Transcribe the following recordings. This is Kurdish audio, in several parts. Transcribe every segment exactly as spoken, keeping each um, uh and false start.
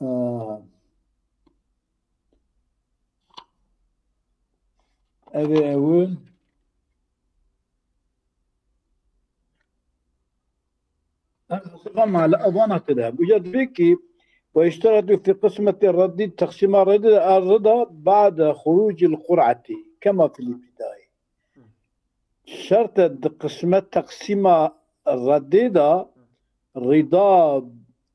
Aa. Ev ê ewil. Ev, ev, ev, ev, ev, ev, ev, ev, ev, ev, ev, ev, ويشترط في قسمة الرد تقسيم الرد الرضا بعد خروج القرعة كما في الابتداء. Şert e di qismet teqsîma redê de rîda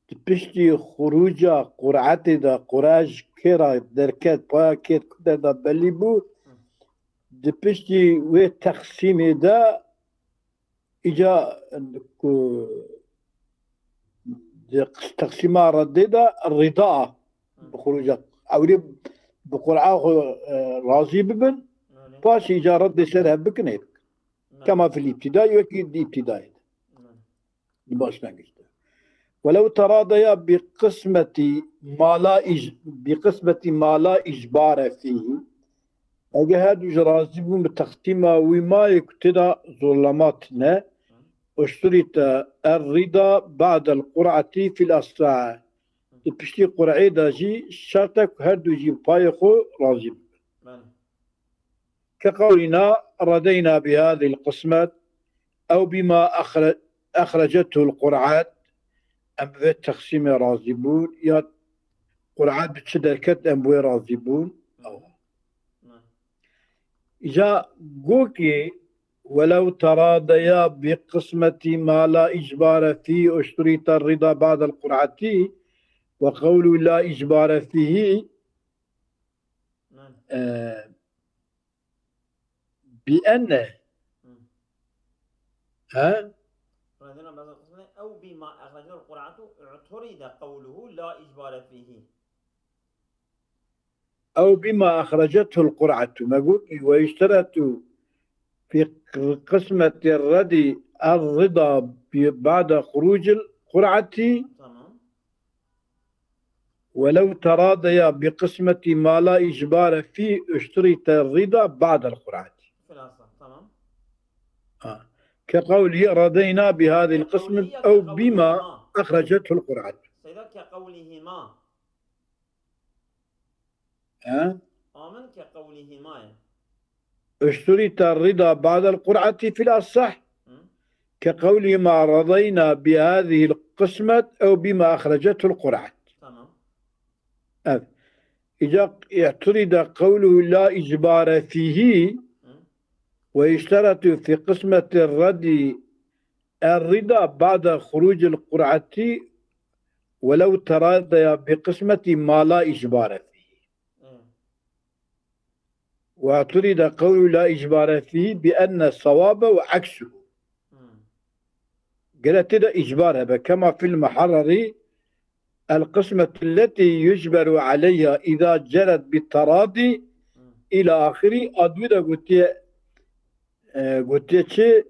di piştî xuruca qur'etê de, qur'a ji kê re derket, paya kê di ku der de belî bû, di piştî wê teqsîmê de îca ku di teqsîma redê de rîda bi xuruca ewrê bi qur'a xwe, e, razî bibin, Belê. Paşê îca redê ser hev bikin ê bikin. Belê. Kema fil îbtidayî, wekî di îbtidayê de. Belê. Di başlangîç de. Welew teradaya bi qismetî mala îc-, bi qismetî mala îcbare fî. Eger her du ji razî bûn bi teqsîma wî mayê ku tê de zorlama tune, uşturîte er rîda ba'del qur'etî fil asah. Di piştî qur'ê de jî şert e ku her du jî payê xwe razî bibin. Belê. Ke qewlîna redeyna bi hadîl qismet ew bîma exre-, exrecetul qur'et, em bi vê teqsîmê razî bûn, ya qur'et bi çi derket em bi wê razî bûn. Ew. Îca gokê welew teradeya bi qismetî ma la îcbare fî uşturîte rîda ba'del qur'etî ve qewlu la îcbare fîhî. Belê. E, bi enne. Hı. He? Radina bazı kısmı ev bima exrecetul qur'atu u'turide qawluhu la icbare fihi. Ew bima exrecetul qur'atu. Me got, ve işteretu fi qismeti redi er-rida bi-, ba'de xurucil qur'ati. Tamam. Welew teradeya bi qismetî ma la îcbare fî uştirîte rîda ba'del qur'atî. Fil asah, tamam. Ha. Ke qewlî redeyna bi hadîl qismet ew bîma exrecetul qur'at. Seyda ke qewlihima. He? Amin ke qewlihima ye. Uşturîte rîda ba'del qur'atî fil asah. Hı. Ke qewlihima redeyna bi hadîl qismet ew bîma exrecetul qur'at. Tamam. Ev. Îca i'turîde qewluhu la îcbare fîhî. Hı. Ve işteretu fi qismeti redî er-rida ba'de xurucil qur'atî welew teradeya bi qismetî ma la îcbare fîhî. Hı. Ve turîde qewlu la îcbare fîhî bi enne sewabe ve eksuhu. Hı. Gere tê de îcbar hebe. Kema fil muharrerî el qismetu lletî yucberu aleyha îza ceret bi teradî Hı. Îla axirî. A dû de gotiye, e, gotiye çi?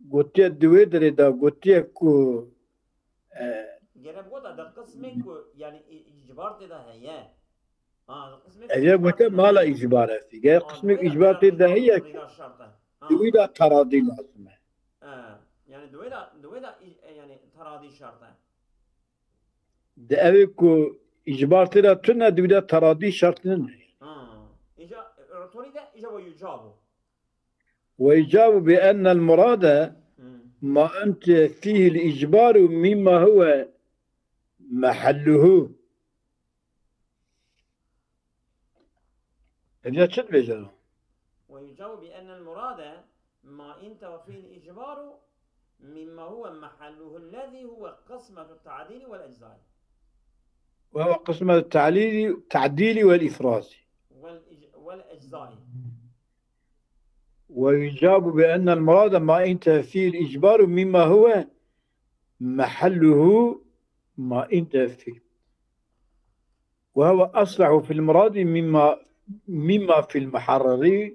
Gotiye di wê derê de gotiye ku, e, Gere bi gota de qismê ku, yani, î-, îcbar tê de heye. Ha, qismê ev ya gote mala îcbar estî. Ger qismê îcbar tê de heye, rîda şart e. Ha. Di wî de teradî lazim e. E, yani di wê de, di wê de î-, e, yani teradî şart e. Di evê ku îcbar tê de tune, di wî de teradî şart nîne. Ha. Îca, e, u'turîde, îca ve yucabu. Ve icabu bi ennel murade Hmm. ma ente fîhil îcbaru mimma huve mehelluhu. Evya çi dibêje? ويجاب بأن المراد ما انتوى فيه الإجبار مما هو محله الذي هو قسمة التعديل والأجزاء. وهو قسمة التعليل، التعديل والإفراز. والإج-، والأجزاء. ويجاب بأن المراد ما انتهى فيه الإجبار مما هو محله ما انتهى فيه. وهو أصلح في المراد مما، مما في المحرر.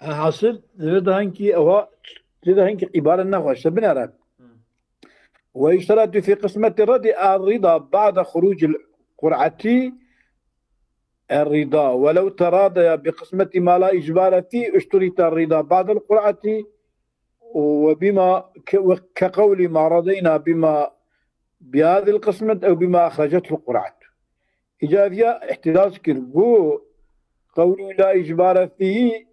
Hasil, divê de hinkî ewa, divê de hinkî îbare nexweş e, binere. Hmm. Ve işteretu fi qismeti redî er-rida ba'de xurucil qur'atî الرضا، ولو تراضيا بقسمة ما لا إجبار فيه اشترط الرضا بعد القرعة، وبما ك-، وكقول ما رضينا بما بهذه القسمة أو بما أخرجته القرعة. Îca viya îhtîraz kir. Got, قول لا إجبار فيه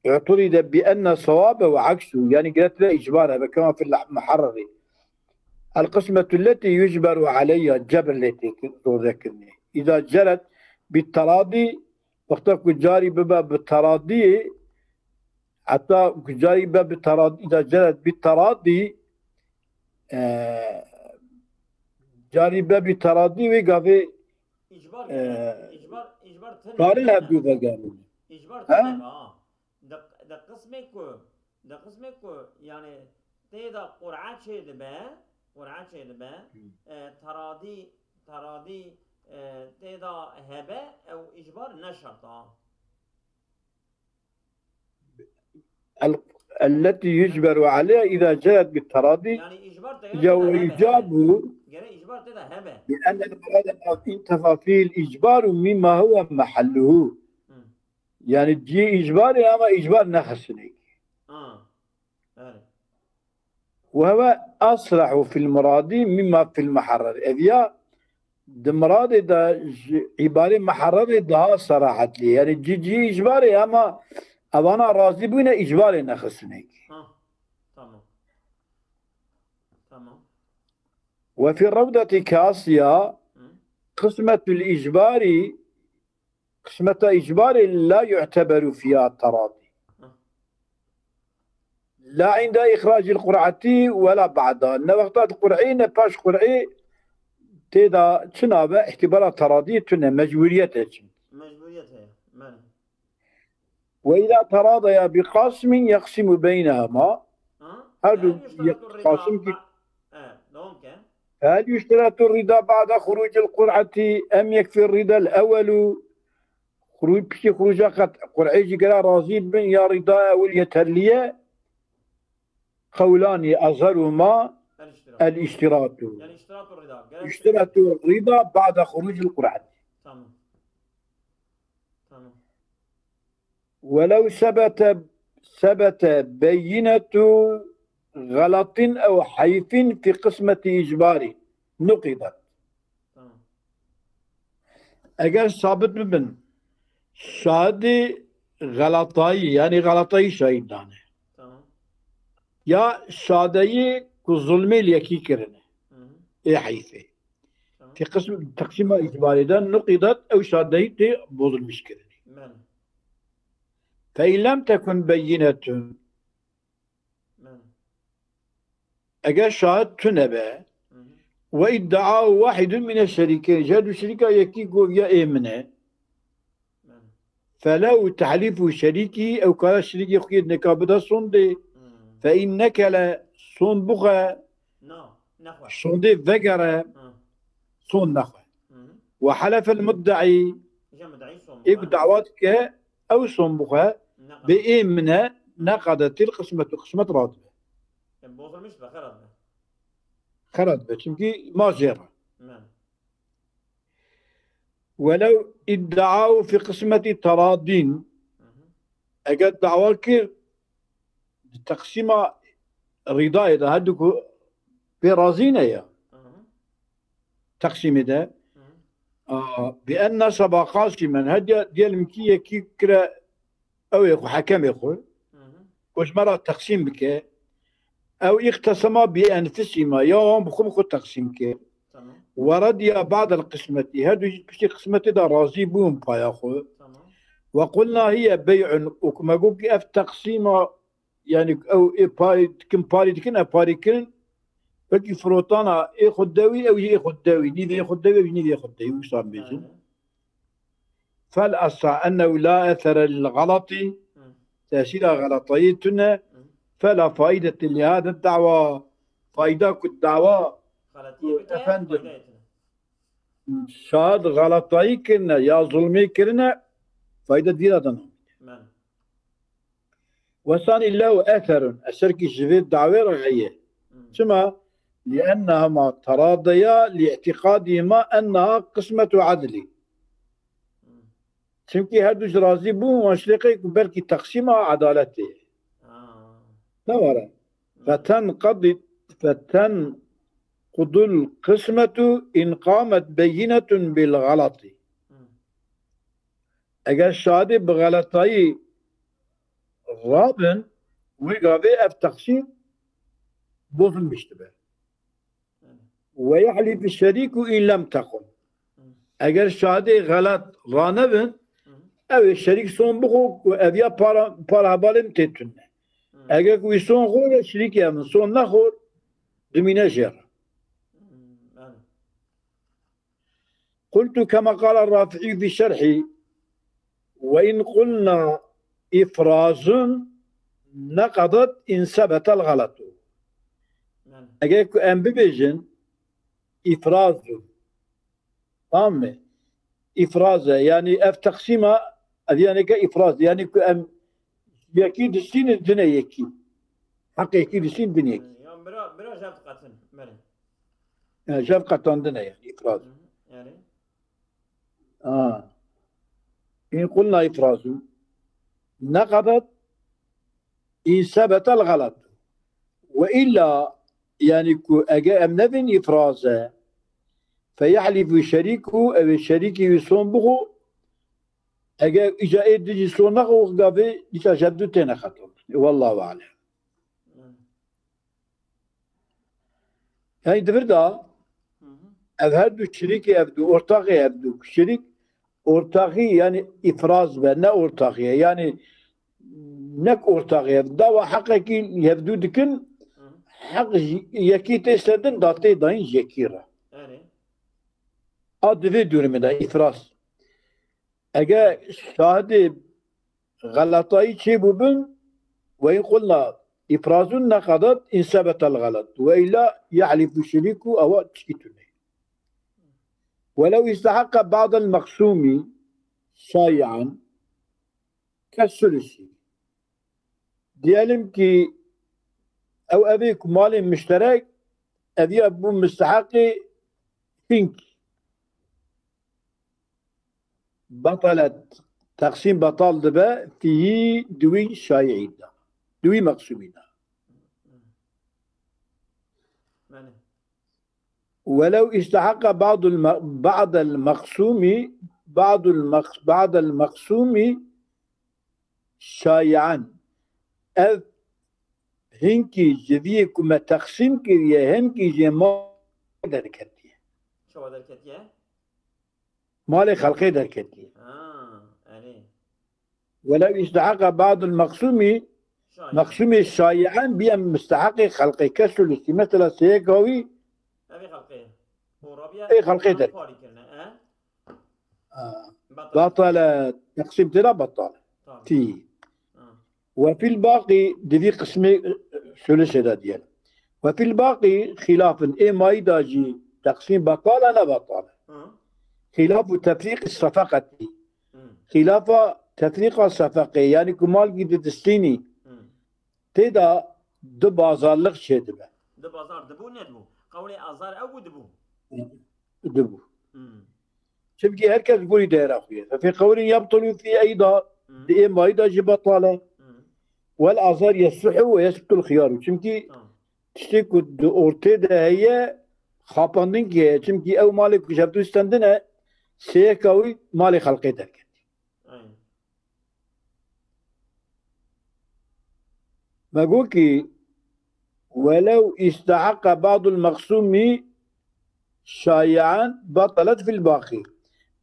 اعترض بأن الصواب وعكسه، yani gerek tê de îcbar hebe, كما في المحرر. القسمة التي يجبر عليها، cebr lê tê kir-, zor de kirinê. إذا جرت بالتراضي، wexta ku carî bibe bi teradiyê, heta ku carî be bi teradî, إذا جرت بالتراضي, e, carî be bi teradî wê gavê, Îcbar e, gere, îcbar, îcbar tune karin ne? Hevdû vegerin. Îcbar tune ha? Di, di qismê ku, di qismê ku, yani, tê de qur'a çê dibe, qur'a çê dibe, e, teradî, teradî, e, tê de hebe, ew îcbar ne şert a. ال-، التي يجبر عليها إذا جرت بالتراضي. Yani îcbar tê de hebe. ويجاب. Gere îcbar tê de hebe. بأن المراد ما انتفى فيه الإجبار مما هو محله. Hı. Yani cî îcbarê ama îcbar nexistinê. Ha. Evet. وهو أصرح في المراد مما في المحرر. Ev ya di miradê de ji îbarê miherrerê daha serahet lê. Yani cî, cî îcbarê ama evana razî bûne îcbarê nexistinê. Ha, tamam. Tamam. وفي الروضة كاسيا Hı. قسمة الإجبار Qismeta îcbarê la yu'teberu fiha teradî. Hı. La inda îxracil qur'etî we la ba'da. Ne wexta di qur'ê ne paş qur'ê tê de çi nabe îhtîbara teradî tune, mecburiyet e çi. Mecburiyet heye. Belê. Ve îza teradaya bi qasmin yeqsimu beynehuma. Ha? Her du Hel yushtaratu rida qasim ki ba-, evet, devam ke. Hel yushtaratu rida ba'da xurucil qur'eti em yekfi ridal ewelu. Xuruc, piştî xuruca qet qur'ê jî gera razî bin ya rida ewil yeterliye. Qewlani ezheruhuma El iştirak. El iştiratu. Yani iştiratu rida. Gerek Yushtaratu rida ba'da xurucil qur'eti. Tamam. Tamam. Welew sebete, sebete beyinetu xelatin ew heyfin fi qismeti îcbarî nuqidet. Tamam. Eger sabit bibin şahidê xelatayî, yani xelatayî şahid dane. Tamam. Ya şadeyî ku zulmê li yekî kirine. Hı hı. Ê heyfê. Tamam. Fi qism-, teqsîma îcbarî de nuqidet ew şadeyî tê bozulmîş kirinî. Belê. Fe in lem tekun beyinetun. Belê. Eger şahid tune be, Hı hı. Ve iddia wahidun mine şerîkeyn. Ji her du şerîka yekî got ya ê min e. Belê. Felehu tehlîfu şerîkî, ew kara şerîkê xwe yê nika bide sondê. Hmm. Fe in nekele, sond bixwe. Na, nexwe. Sondê vegere, Hı. Sond nexwe. Hı. Ve helefel muddeî, Jî muddeî sond ê ku bixwe. Dawa dike, ew sond bixwe, Neqede. Bê ê min e, neqedetil qismetu, qismet radibe. E, bozulmuş be, xera dibe. Xera dibe, çimkî ma jê re. Belê. Welew iddiahu fi qismeti teradîn, Hı hı. Eger dawa kir di teqsîma rîdayê de, her du ku pê razî ne ya. Hı hı. Teqsîmê de, Hı hı. A, bi en neseba qasîmen, her diye-, diyelim ki yekî kire ew ê xwe, hekemê xwe, Hı hı. Ku ji me re teqsîm bike, ew îqtesema bi enfusîma, ya wan bi xwe bi xwe teqsîm kir. Tamam. Werediya ba'del qismetî, her du jî piştî qismetê de razî bûn paya xwe. Tamam. Ve qulna hiye bey'un, û ku me got ki ev teqsîma, yani ew ê parî dikin, parî dikin, ev parî kirin, wekî firotana ê xwe dewî, ew jî ê xwe dewî, nîvê ê xwe dewî, ew jî nîvê ê xwe dewî, wisa bêjin. Aynen. Fel esa ennehu la esere lil xelatî, Hı. Tesîra xelatayî tune, Hı. Fela faidete li hade da'wa, fayda ku dawa Xelatiyê ku bike, efendim, faydayê tune. Şahid xelatayî kirine ya zulmê kirine, fayda dîra de namîne. Belê. Wesanî lehu eserun, eserkî ji vê dawê re heye. Hmm. Çima? Lienneha ma teradeya li îtîqadî ma enneha qismetu edlî. Hmm. Çimkî her du ji razî bûn, wan şirîkê ku belkî teqsîma edaletê. Ha. Ne were. Fetenqadi, fetenqudul qismetu in qamet beyinetun bil xalati. Eger şahidê bi xeletayî rabin, wî gavê ev teqsîm bozulmiş dibe. Ve yahlifu şerîku in lem tequm. Eger şahidê xelet ranebin, ew ê şerîk son bixo ku ev ya para, para hevalê min tê tune. Eger ku wî son xor e, şirîkê min son nexor, dimîne jê re. Qultu kema qala Rafi'î fî şerhî, ve in qulna ifrazun neqadat in sebetel xalatu. Eger ku em bibêjin ifrazun, tamam mı? İfraz e, yani ev teqsîma, ev yaneke ifraz, yani ku em yekî distînin dine yekî. Heq yekî distîn din yekî. Yan bira, bira jev diqetin, belê. Yani jev qetandine yani ifraz. Hı hı, yani. Ha. In qulna ifrazu. Neqadat in sebetel xalatu. Ve illa, yani ku ege em nevin ifraze, feyahlifu şerîku, ew ê şerîkî wî son bixo, ege îca ê dijî son nexo, gavê dîsa ji hev du têne xeton. Wallahu alem. Yani di vir de ev her du şirîkê ev du, ortaxê ev du. Şirîk ortaxî yani ifraz be, ne ortaxiye. Yani nek ortaxiye. Dawa heqekî hev du dikin, heq yekî tê serdin, da tê dayîn yekî re. A di vê durumê de ifraz. Ege şahidê xeletayî çêbûbin, ve in qulna ifrazun neqadat in sebetel xalat. Ve illa yahlifu şirîku, ewa çikî tune. Welev istehaqqa ba'del meqsûmî şayi'an kes sulusi. Diyelim ki ew evê ku malê muşterek, ev ya bû mustehaqê hink. Batalet, teqsîm betal dibe, fîhî di wî şayî de, di wî meqsûmî de. Belê. Welew istehaqqa ba'dul me-, ba'del meqsûmî, ba'dul meq-, ba'del meqsûmî şayi'an. Ev hinkî ji vî ku me teqsîm kiriye, hinkî jê ma derketiye. Çawa derketiye? Malê xelqê derketiye. Ha, erê. Welew istehaqqa ba'dul meqsûmî, şayi'an, meqsûmê şayi'an biye mustehaqê xelqê. Kes sulusi, mesela sêyeka wî, ev ê xelqê. Ê xelqê der. Parî kirine, e? Ha. Batal. Batale, teqsîm tê de batal. Tamam. Tî. Ha. Ve fil baqî, di vî qismê, e, sulusê de diyelim. Ve fil baqî xilafin, ê mayî de jî teqsîm batal e, ne batal e. Hı. Xilafu tefrîqî sefeqetî. Hı. Xilafa tefrîqa sefeqê, yani ku malkî didistînî. Hı. Tê de du bazarlıq çêdibe. Du bazar dibû, nedibû? Qewlê azar ew bû, dibû. Dibû. Hmm. Çimkî her kes gorî dera xwe ye. Fe fî qewlin yebtulu fî eyda, hmm, di ê mayî de jî betal e. Hmm. Wel azar yesihu ve yesbutul xiyaru. Çimkî, tamam, tiştê ku di ortê de heye, xapandin ki heye. Çimkî ew malê ku ji hevdû stendine, sêyeka wî malê xelqê derketî. Aynen. Me got ki, welew istehaqqa ba'dul meqsûmî şayi'an batalet fil baqî.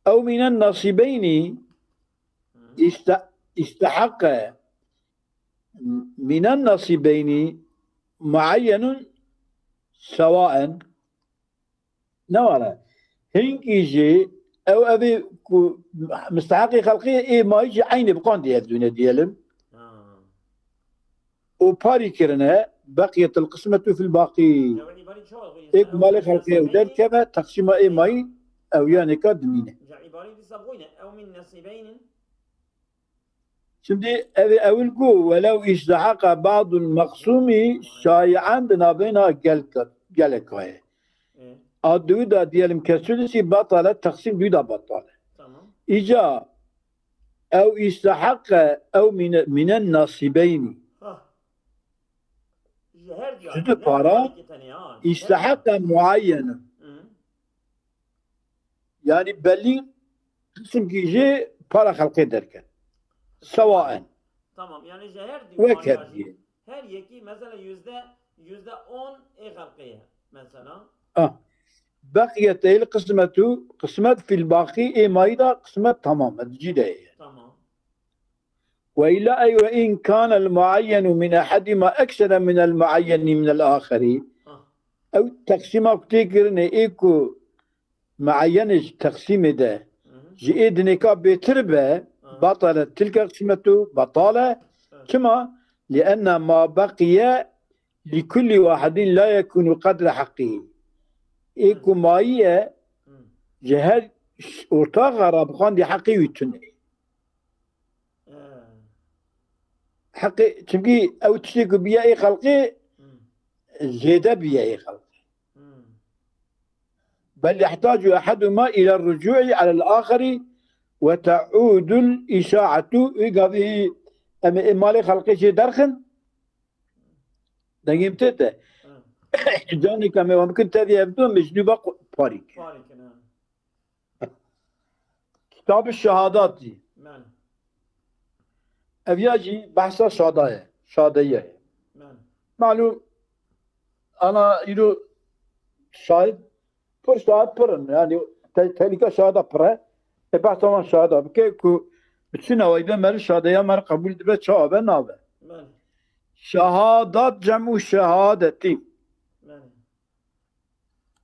Ew mînen nasîbeynî iste-, istehaqqa mînen nasîbeynî muayyenun sewaen. Ne were. Hinkî jî ew evê ku misteheqê xelqê ê mayî jî eynê bi qandî ev dûne diyelim. Ha. Û parî kirine, beqiyetil qismetu fil baqî. Ê ku malê xelqê ew derkeve, teqsîma ê mayî ew yanêka dimîne. Şimdi ev ê ewil ku welew îşteheqa ba'dul meqsûmî şayi'an di navbeyna gelka-, geleka ye. Hı. A dû da diyelim kesûlisî batale, teqsîm dû da batale. Tamam. Îca ew isteheqe ew mine, minen nasîbeynî. Ha. Ji her diya Ji du ne para parayekî tenê, ha, ji her isteheqe muayyene. Hı. Yani belli qismkî jê para xelqê derket. Sewaen. Tamam, yani ji her Wek diwana jî, hevdî. Her yekî mesela yüzde, yüzde on ê xelqê ye mesela. Ah. Beqiyet el qismetu, qismet fil baqî ê mayî da qismet tamam e, cî de ye. Tamam. Ve illa ey ve in kana el muayyenu min ehadima eksere min el muayyeni min el axeri. Ah. Ew teqsîma ku tê kirinê ê ku muayyenê ji teqsîmê de Hı hı. ji ê dinêka bêtir be, Hı. batale tilke qismetu, batale. Evet. Çima? Li enne ma beqiye li kulli wahidin la yekunu qedre heqî. Ê Hı. ku mayî ye, Hı. ji her ş-, ortaxa re bixwandî heqê wî tune. He. Heqê, çimkî ew tiştê ku biye ê xelqê, Hmm. zêde biye ê xelqê. Hmm. Bel yehtacu eheduma ila rucu'i alel axeri ve te'udul işa'atu. Wî gavî em ê malê xelqê jê derxin. Dengê min tê te. Hmm. Canê ke me wan bikin tevî ev du, em ê ji nû ve parî. Parî kin, ha. Kitab-ı Şehadatî. Belê. Ev ya jî behsa şada ye, şadeyiye ye. Belê. Malûm, ana îro şahid, pir şahid pir in. Yani te-, tehlîka şahada pir e. E, behsa wan şahada bike ku bi çi newayî be meriv şadeya me re qebûl dibe, çawa be nabe. Belê. Şehadat cem'u şehadetî. Belê.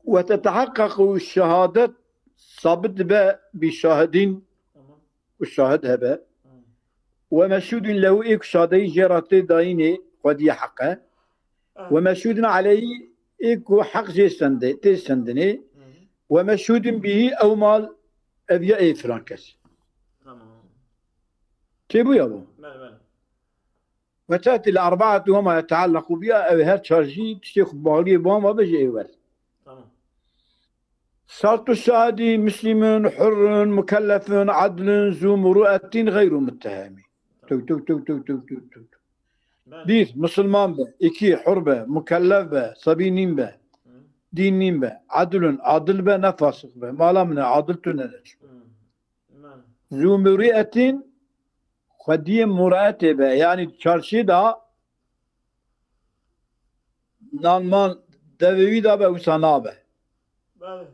Ve teteheqqequ şehadet sabit dibe bi şahidîn Tamam. û şahid hebe. Hı. Ve meşhudin lehu ê ku şadeyî jê re tê dayînê xwediyê heq e. Hı. Ve meşhudin aleyhî ê ku heq jê sendê, tê sendinê. Hı. Ve meşhudin bihî ew mal ev ya ê filan kes. Tamam. Çêbûya bu? Belê, belê. Ve te'til erbaatu ve ma yeteallaqu biha, ev her çar jî tiştê ku baliyê bi wan ve be ji ê wer. Tamam. Şertu şahidî muslimun, hurrun, mukellefun, adlun, zu muru'etin, gayru muttehemi. Tamam. Tuk, tuk, tuk, tuk, tuk, tuk, tuk. Belê. Bir, musulman be. İki, hur be. Mukellef be. Sabî nîn be. Hı. Dîn nîn be. Adlun, adil be, ne fasik be. Mala min e, adil tune de çi. Hı. Belê. Zu murîetîn, xwediyê murîetê be. Yanî çarşî da nan man devê wî da be, wisa nabe. Belê.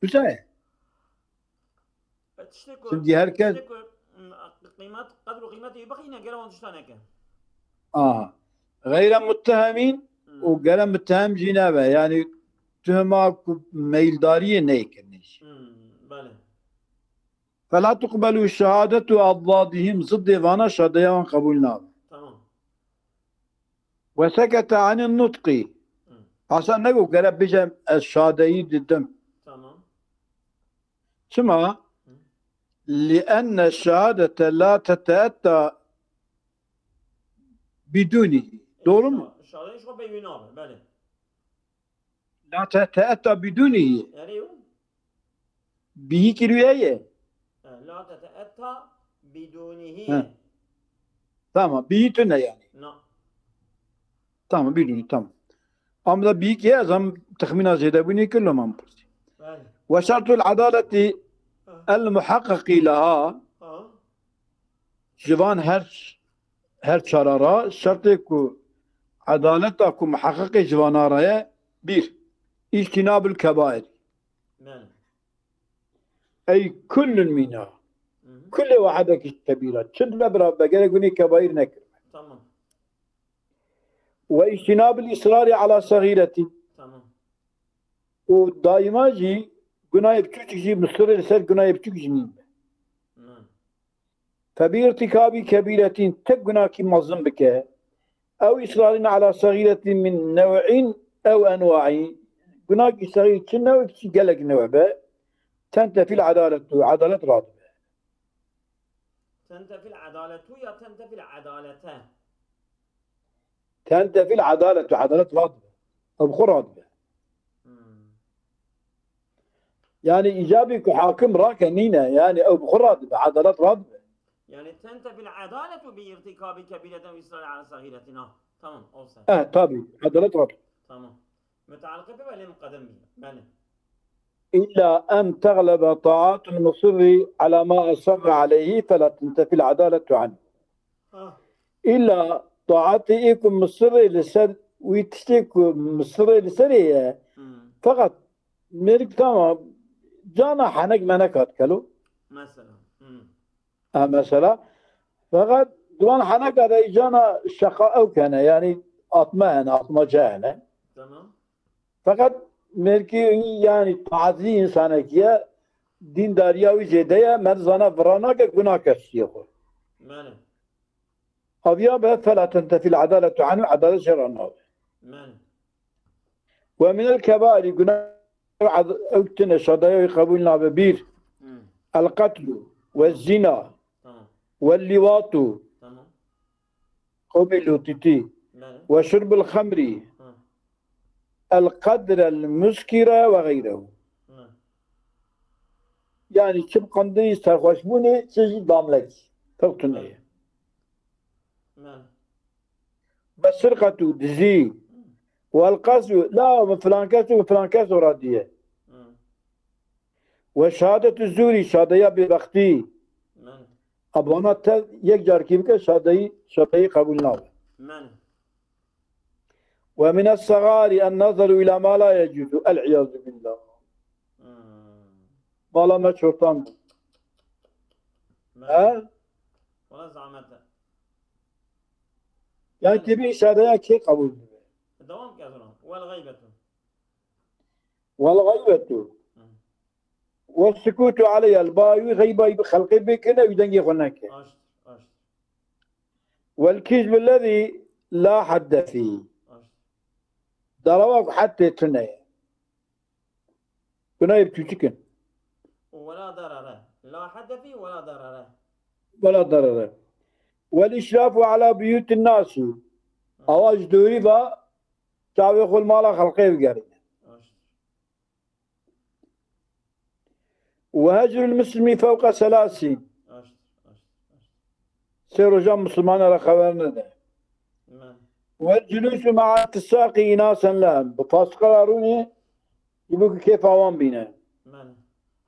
Wisa ye. E, tiştê ku, Şimdi herkes tiştê ku, m, qîmet, qedr û qîmetê wî bixîne, gere wan tişta neke. Aha. Geyre muttehemîn Hı. û gere muttehem jî nebe. Yanî tuhma ku meyildariyê neyê kirinê jî. Hı, belê. Fela tuqbelu şehadetu addadihim, ziddê vana şadeya wan qebûl nabe. Tamam. Ve sekete anin nutqi. Hı. Hasan nego gere bijem ez şadeyî didim. Tamam. Çima? Hı. Li enne şehadete la teteetta bidûnî. Doğru mu? Şa-, şadeyiş xwe bêwî nabe, belê. La te-, te'etta bidûnî. Erê û? Bî kiriye ye. E, la tete'etta bidûnî. He. Tamam, bî tune yani. Na. Tamam, bidûnî, tamam. Ama da bî ki ez hem texmîna zêdebûnê kir, loma min pirsî. Belê. Ve şertul adaleti Ha. el muhaqqaqî leha. Ha. Ji van her, her çara ra şertê ku edaleta ku muheqeqê ji vana re ye, bir, îctînabul kebair. Belê. Ey kullun mîna. Hı hı. Kulê wahedekî kebîra. Çi dibe bira be, gerek gunê kebair nekir. Tamam. Ve îctînabul israrî ala segîretî. Tamam. Û daîma jî gunahê biçûk jî, misirê li ser gunahê biçûk jî nîn be. Hı. Fe bi irtikabî kebîretîn, tek gunakî mezin bike, ew israrîn ala segîretîn min new'în ew enwa'î, gunakî segîr çi new'ek çi gelek new be, tentefîl edaletu, edalet radibe. Tentefîl edaletu ya tentefîl edalete? Tentefîl edaletu, edalet radibe. Ew bi xwe radibe. Hmm. Yani îcabî ku hakim rake nîne, yani ew bi xwe radibe, edalet radibe. Yani tentefil adaletu bi irtikabi kebireten ve israri ala sagiretin. Ha, tamam, olsa. Eh, tabi. Adalet var. Tamam. Mütealliqe bi ve lê muqedem bi. Belê. إلا أن تغلب طاعة المصر على ما أصر عليه فلا تنتفي العدالة عنه. Ha. إلا طاعتي إيكم مصر لسر ويتشتيكم مصر لسرية. Hmm. Fakat mêrik tamam cana henek menek hat kelo. Mesela. Hmm. Ha mesela. Fakat duran henek de cana şaka ew kene yani atma yani atmaca yani. Tamam. Fakat mêrkî yani tazî insanekî ye dîndariya wî zêde ye, me zana vira nake guna kesiyê xwe. Belê. Aviya be fela tentefil adaletu anhu, adalet jê re nabe. Belê. Ve minel kebairi, günah ew tine şadaya wî qebûl nabe. Bir, Hmm. el qetlu ve zina Tamam. ve liwatu, Tamam. qewmê lûtîtî, Belê. ve şurbul xemri, Ha. el qedrel muskire ve geyrehu. Ha. Yani çi bi qandî serxweşbûnê, çi jî damlek. Pir tune ye. Belê. Ve sirqetu, dizî. Ve el qesdu, la, min filan kes û min filan kes ora diye. Hmm. Ve şehadetu zûrî, şadeya bêbextî. Belê. Abana te yek carkî bike, şadeyî, şadeyî qebûl nabe. Belê. Ve mine segari en nazaru ila ma la yecuzu. El iyazu billah. Hmm. Mala me çortan bû. Belê. He? Wala zahmet e. Yani tebî şadeya kê qebûl dibe? Devam ke zora. Wel gaybetu. Wel gaybetu. Hı. Ve sukutu aleyha, li ba wî xeyba wî bi xelqê bêkirine, wî dengê xwe neke. Aştır, aştır, Wel kizbu lezî la hadde fî. aştır. Darawa ku hed tê tune ye. Gunahê biçûçik in. Û wela darare. La hadde fî wela darare. Wela darare. Wel îşrafu ala buyûtin nasî. Awa ji dorî ve çavê xwe li mala xelqê bigerîne. Aştır, Ve hecrul muslimi fewqa selasîn. aştır, aştır, aştır. Sê rojan Musulmana re xeber nede. Men. Wel culusu ma'a fisaqi inasen lehem. Bi fasiqa re rûnê, ji bo ku kêfa wan bîne. Men.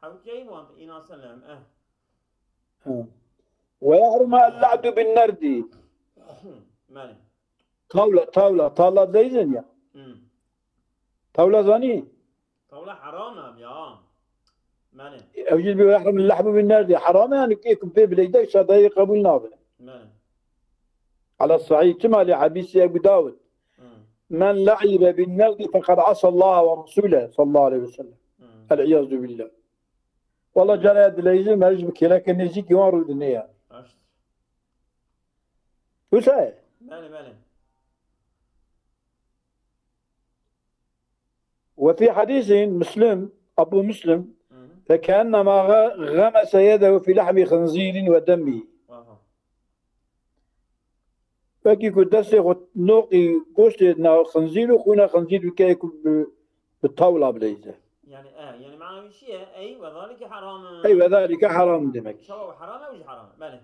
Hewkeyî wan înasen lehem, eh. Ha. Ve yahrumu el-la'du bin nerdi. Men. Tawla, tawla, tawla dizî ya. Hmm. Tawla zanî? Tawla heram e ya. Men. Ew jî bi yahrum el-lahbu bin nerdi. Heram e yani, kê ku pê bileyde şadayî qebûl nabe. Men. Ala sahîh, çima li hadîsê Ebu Dawud. Hmm. Men la'ibe bin nerdi feqad asa Allah ve Rasûle sallallahu aleyhi ve sellem. Hmm. El-iyazu billah. Wala cara ya dileyîzin, me ji bi kêleke nêzîkî wan rûdine ya. Aştır. Wisa ye? Belê, belê. Ve fî hadîsin Muslim, Abu Muslim, Hı hı. fekennema ghe-, gemese yedehu fî lehmi xinzîrin ve demî. Aha. Wekî ku destê xwe noqî goştê na xinzîr û xwîna xinzîr bike ku bi, bi tawla bileyze. Yani, e, yani mana wî çi ye? Ey, ve zalike haram. Ey ve zalike haram demek. Çawa haram e, wî jî haram e. Belê.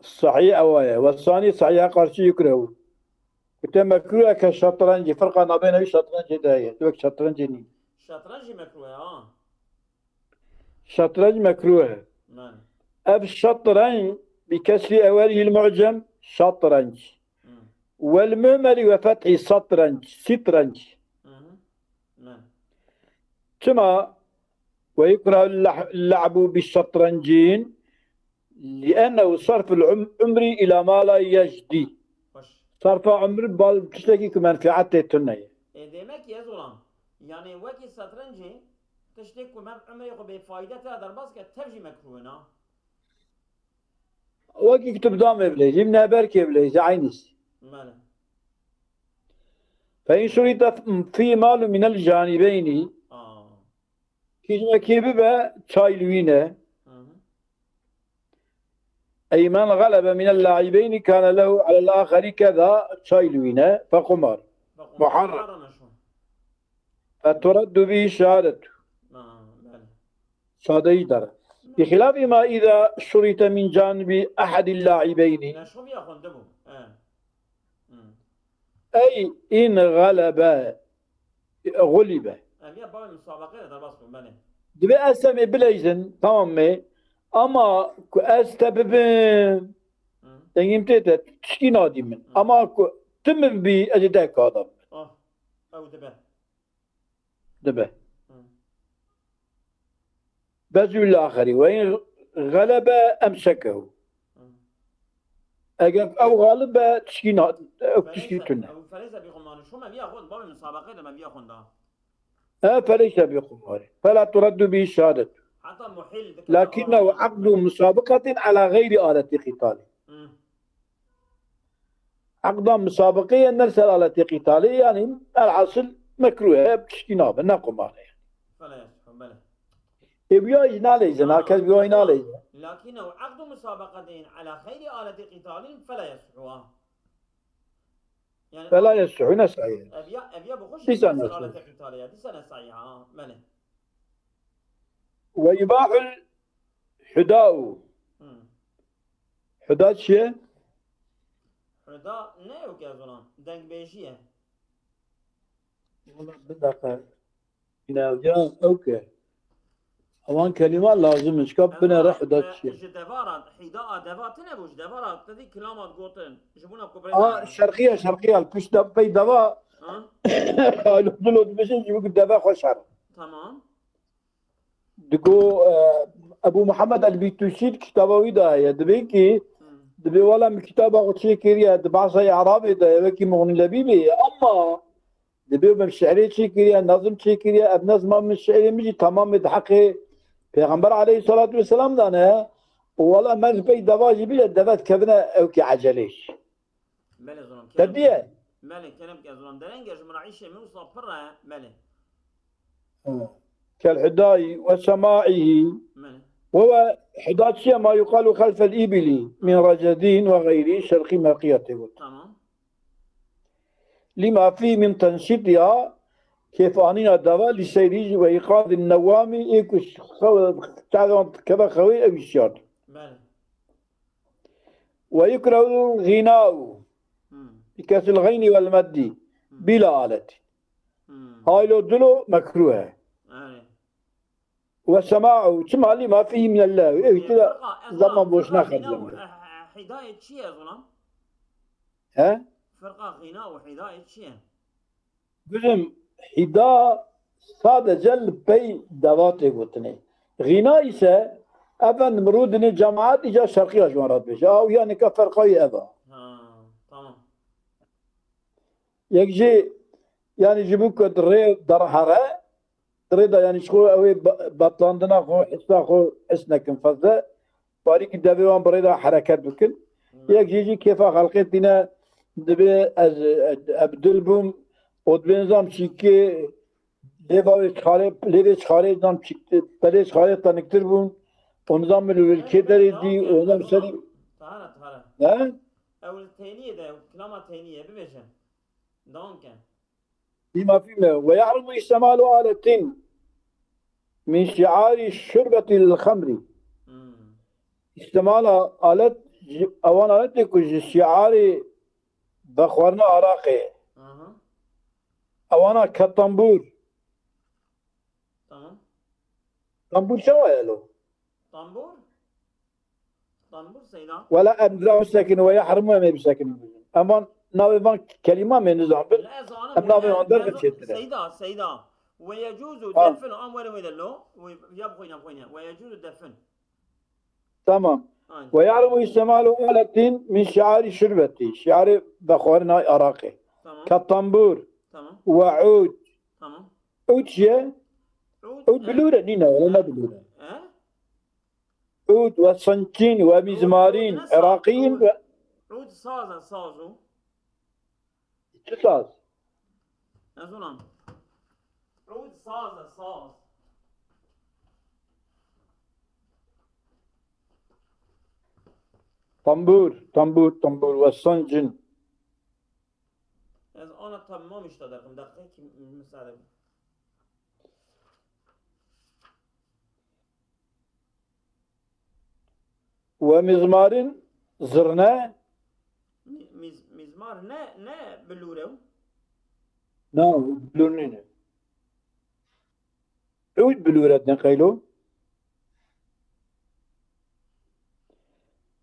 Sahîh ewa ye. Ve sanî sahîha qarşî yukrehu. Ku te mekruh e ke şetrencî, firqa nabêne wî şetrencê de heye. Tu wek şetrencê nî. Şetrenc jî mekruh e, ha. Şetrenc mekruh e. Men. Ev şetrenc bi kesrî ewelî il mu'cem şetrenc. Hı. Wel mu'meri ve fethî şetrenc, şetrenc. Hı hı. Men. Çima? Ve yukrahu leh-, la'bu bi şetrencîn li'ennehu sarful um-, umri ila ma la yecdî. Hoş. Sarfa umri bal tiştekî ku menfiatê tune ye. E, demek ki ez olan. Yani wekî şetrencê tiştê ku me umrê xwe bêfayde te derbas ke tev jî mekruh in, ha. Wekî ku tu bi damê bileyzî, bi neberkê bileyzî, eynî. Belê. Fe in şurîte fî malu minel canîbeynî. Aa. Kîjmekê bibe çay li wî ne. Hı hı. Ey men galebe minel laibeynî kane lehu alel axerî keda, çay li wî ne. Fe qumar. Bak, Muharrem. Muharrem e şu. Fe turaddu bî şehadetu. Ha, belê. Şadeyî dere. بخلاف ما إذا شرط من جانب أحد اللاعبين. Neşo viya xwendibû. He. Hmm. أي إن غلب غلب. Ev ya bavê musabaqê de derbas bû, belê. Divê ez te bileyzin, tamam mı? Ama ku ez te bibim, Hmm. dengim tê te, tişkî nadî min. Hmm. Ama ku tu min bî, ez ê te kadam. Ah, ew dibe. Dibe. Hmm. Bezû lâxerî. Ve in xelebe emsekehu. Hmm. Eger ew xalib be, tişkî na-, ew tişkî tune. Feleyse bi xumarin. Şo me viya xwend, bavê musabaqê de me viya xwenda. E, feleyse bi xumarin. Fela turaddu bi şehadet. Heta muhil dike. Lakinnehu aqdu musabaqatin ala gayri aleti qitali. Hmm. Eqda musabaqê ye, ne ser aletê qîtalê, yanî elhasil mekruh e, tiştî nabe, ne qumar e. Fela yasihhu, belê. Ê, biya jî naleyze, ha, kes biya jî naleyze. Lakinnehu eqdu musabaqatin ala xeyri aleti qîtalin fela yasihhu, ha. Yani, fela yasihhu, ne sahih. Ev ya, ev ya bi xwe jî dîsa ne ser aletê qîtalê ya, dîsa ne sahih, ha, belê. Ve yubahul hudau. Hmm. Huda çi ye? Huda ne ew ke ez zanim, dengbêjî ye. Wala bir dakika. Yine ya ew ke. Ewan kelîma lazim in. Çika binêre huda çi ye? Ji deva re, hida a deva tune bû, ji deva re te dî kilama gotin. Ji bona ku birê. A, şerqiye, şerqiye. Pişt de pey deva. Ha? Alo, dilo dibêje ji bo ku deve xweş herin. Tamam. Digo, e, Ebu Muhammed el-Bîtûsî di kitaba wî de heye. Dibê kî, Hmm. dibê wela min kitaba xwe çêkiriye, di behsa E'rabê de ye, wekî Muxnî Lebîbê ye. Ama dibê min şi'rê çêkiriye, nezm çêkiriye, ev nezma min şi'rê min jî temamê di heqê Pêxember aleyhissalatu vesselam de ne. Û wela me ji pey deva jî bîle, deve dikevine ew kî ecelê jî. Belê, zoram, Te kerem. Diye? Belê, kerem ke, zoram. Derenge ji min re îşê min wisa pir e, belê. Ha. Kel hidayî ve semaihi. Belê. Ve ve hida çi ye? Ma yuqalu xelfel îbili min recedîn ve xeyrî şerqî merqî ya tê got. Tamam. Lima fî min tenşîtiha, kêfanîna deva, li seyrî ve îqadin newamî, ê ku çavan keve xewê ew îşyar. Belê. Ve yukrehul ğinau. Hmm. Bi kesril ğeyni vel meddi. Hmm. Bila aleti. Hmm. Haylo dilo mekruh e. Belê. Ve sema'u. Çima? Lima fîhî minel lehwi. Ew işte zaman boşuna harcama. Hidayet çi ye, zolam? He? Firqa ğina û hidayet çi ye? Guzim, hida sadece li pey deva tê gotinê. Ğina ise, efendim, rûdinê cemaat îca şerqiya ji wan re dibêje. Aw, yani ka ferqayî ev a. Ha, tamam. Yek jî, yani ji bo ku rê derhere, di rê de, yani ji xwe ew ê be-, betlandina xwe, hissa xwe his nekin fezle. Parîkî devê wan bi rê de hereket bikin. Hmm. Yek jî jî kêfa xelqê tîne, dibê ez, ez, ev dil bûm, û dibê nizam çîkê lêva wê çixarê, lêvê çixarê nizam çîk, pelê çixarê teniktir bûn, û nizam li wilkê derê dî, û nizam serî. Tahara, tahara. He? Ew li têniyê de, ew kilama têniyê, bibêje. Dewam ke. Lima fî me. Ve yahrumu îstîmalu aletin min şi'arî şurbetil xemrî. Hmm. Îstimala alet, ji, ewan aletê ku ji şi'arê vexwarina araqê. Aha. Ewana ke tambûr. Tamam. Tambûr çawa ye lo? Tambûr? Tambûr, Seyda. Wela em dira bisekinin, we ya herim em ê bisekinin. Em van navê van kelîma me nizam bin. Em navê wan derxe çêtir e. Seyda, Seyda. Ve yecuzu defin, am were wê de lo. Ve ya bixwîne, bixwîne. Ve yecuzu defin. Tamam. Aynen. Ve ya'rumu istimalu aletin min şi'ari şurbeti. Şi'ari vexwarina araqê. Tamam. Ka tambûr. Tamam. Ve ud. Tamam. Ud çi ye? Ud, ud e, bilûre nîne, wela ne bilûre. He? Ud ve sincîn ve mîzmarîn, Iraqiyîn ve. Ud saz e, saz o. Çi saz? Ez ona. Ud saz e, saz. Tambûr, tambûr, tambûr ve sincîn. Ez ana tamam işte derdim. Dakika kim müsaade. Ve mizmarin zirne. Mi-, miz-, mizmar ne, ne bilûr e? Na, bilûr nîne. Ew bilûr e ne qeylo.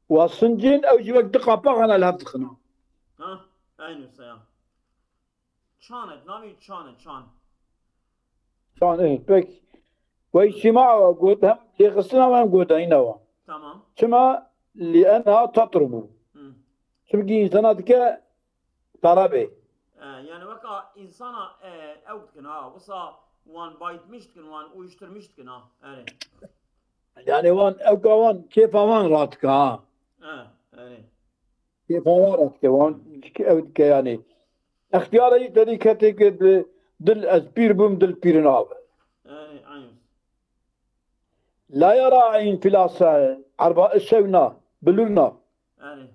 Wa sincên ew jî wek di qapaxan li hev dixin ha. Ha, eynû se ya. Çan e, navî çan e, çan. Çan, e, pek. Wey sîma got hem lêxistina wan hem godayîna wan. Tamam. Çima? Li enha tatrubu. Hı. Çimkî însana dike tarabê. E, yani weka insana, e, ew dikin ha, wisa wan baytmiş dikin, wan uyuşturmuş dikin ha. Yani. Yani wan, ewka wan, kêfa wan rahat dike ha. E, yani. Kêfa wan rahat dike, wan dike, ew dike yani. Extiyara yî terî ketê ke di dil ez pîr bûm, dil pîr nabe. Yani, aynen. La yara infilasa, erba şewna, bilurna. Yani.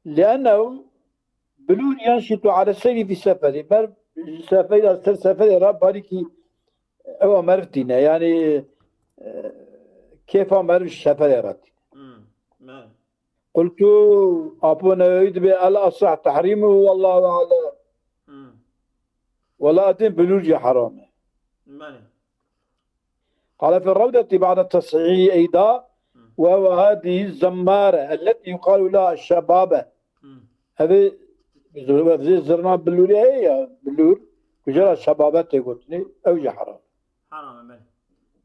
Liennehu bilûr yenşitu ala seyri fî seferî. Ber seferî, ser seferê re barîkî ewa meriv tîne. Yani, e, kêfa meriv ji seferê re tîne. Hmm, me. Qultu, Apo Newewî dibe el asah tehrîmuhu wallahu alem. Hmm. Wela din bilûr jî heram e. Belê. قال في الروضة بعد تصحيح أيضا، وهو هذه الزمارة التي يقال لها الشبابة. Hı. Ev ê, ev ê zirna bilûrê heye ya, bilûr, ku jê re şebabe tê gotinê, ew jî heram. Heram e, belê.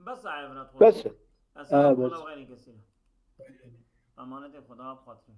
Bes e evlat. Bes e. Bes e. Ha, bes. Xweda û xeyrê kesî. Emanetê Xweda bi xatirê.